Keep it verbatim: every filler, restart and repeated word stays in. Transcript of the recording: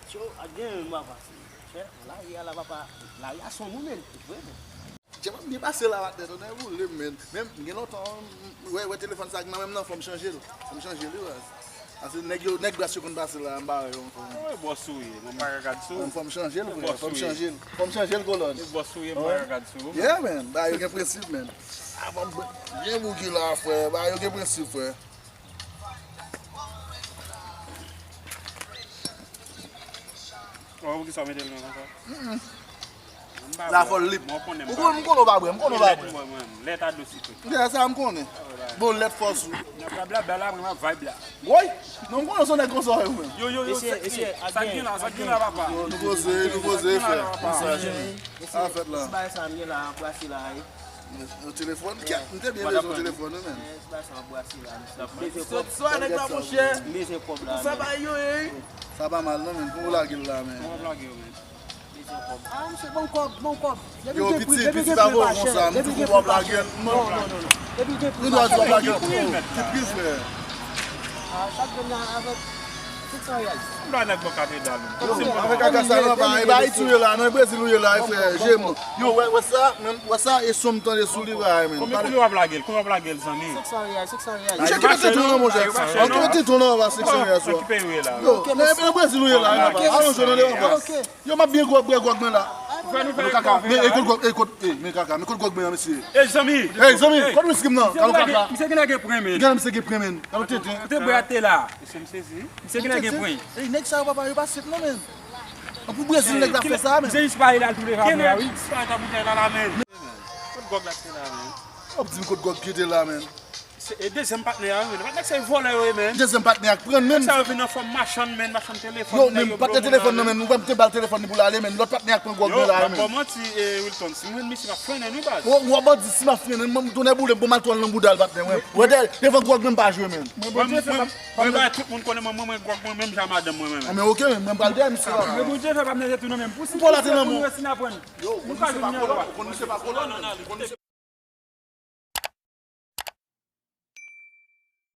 Tyo, a gen yon mwa pase. Chè, lari a la, papa. Lari a se yon moun, men. Vre, men. Tchè, m ap byen pase la, patnè, tonnè boule m, men. Men, gen lontan, m wè, wè telefòn sa ak nan men m nan, fò m chanje l. Fò m chanje l, wi, baz. Paske nèg yo, nèg bras yo konn pase la, m pa wè yo ankò. Mwen bòs ou ye, mwen pa ka gad sou ou. Fò m chanje l, frè. Fò m chanje l. Fò m chanje l, kolòn. Mwen bòs ou ye, mwen pa ka gad sou ou. Yeah, man. Ba yo gen prensip, man. Ah, bon, byen bougi la, frè. Ba yo gen prensip, frè. Wè pou kisa w mete l nan sa? Sa fò l lip. Ou konnen, m konnen w pa bwè, m konnen w pa bwè. Lèt a do sikre. Yeah, sa m konnen. Bon, lèt fòs ou. Nan blabla la, mwen ap vibe la. Woy! Non, m konnen se nèg konsa w ye, ou menm. Yo, yo, yo, sa k gen la, sa k gen la, papa? Yo, nou poze, nou poze, frè. Konsa, sa fèt la. Ti bagay sa m gen la, brase la, wi. Yon telefòn? Kèt, m te byen bezwen yon telefòn, wi, men. Ti bagay sa, brase la, misye. Sòti swa nèg la, monchè. Bezwen kòb la, men. Sa pa yo, ey. Sa pa mal, non, men. Kòman w lage l la, men? Kòman w lage yo, men? Ah, misye, ban m kòb, ban m kòb. Yo, piti, piti, pa bon konsa. M di w w ap lage l. Non, non, non, non. Depi gen pri, m dwa di w w ap lage l. Ki pri, frè? Ah, chak grenn nan avèk senk san riyal. M ba nèg bò katedral. Yo, avèk kaka sa, non, pa, e ba Ayiti ou ye la, non, e Brezil ou ye la, e frè, jemou. Yo, wè, wè sa, men, wè sa, e son m tande sou li, ba, men. Konbyen, konbyen w ap lage l? Konbyen w ap lage l, zanmi? Senk san riyal, senk san riyal. Misye kite tenten non, monchè. Kite tenten non, ba, senk san riyal, swa. Yo, e, e Brezil ou ye la, e, papa. Alon jwe nan devan, papa. Yo, m ap byen gwòg, bwè gwòg mwen la. Men kaka, men e kot gwòg, e kot, e, men kaka, men kot gwòg mwen an, mesye. Ey, zanmi. Ey, zanmi, kot wiski m nan? Alon kaka. Misye genlè gen pwen, men. Genlè misye gen pwen, men. Alon tenten. Te bwè a te la. Mesye, m sezi. Misye genlè gen pwen. Ey, nèg sa yo, papa, yo pa senp non, men. An pou Brezil, nèg la fè sa, men. Misye jis pale la, tou de fwa, wi. Jis pale ta boutèy la, la, men. Kot gwòg la te la, men? W ap di m kot gwòg ki te la, men. Se, e dezyèm patnè a, men. Patnè se vòlè yo ye, men. Dezyèm patnè a k pran, men. Sa yo vin an fòm machann, men, machann telefòn. Yo, men, patnè telefòn nan, men. Ou wè m te ba l telefòn li pou l ale, men. Lòt patnè a k pran gwòg mwen la, men. Yo, m ap ba w manti, e, Wilton. Si m jwenn misye, m ap frennen l, wi, baz. Ou, ou ap di, si m ap frennen l, mwen, tonnè boule, bon, m al twal nan bouda l, patnè, mwen. Wè, dèyè, devan gwòg mwen, m pa jwe, men. Mwen, Bondye fè, mwen, mwen, bay tout moun konnen mwen, mwen, mwen, gwòg mwen, menm jan madanm mwen, men. Ah, men oke, men, mwen pral dèyè misye la. Men Bondye fè, pa m nèt ou nan, men. Pou si pou la te nan men w. Ou pa jwenn mwen ankò. Konn misye pa kolòn, men.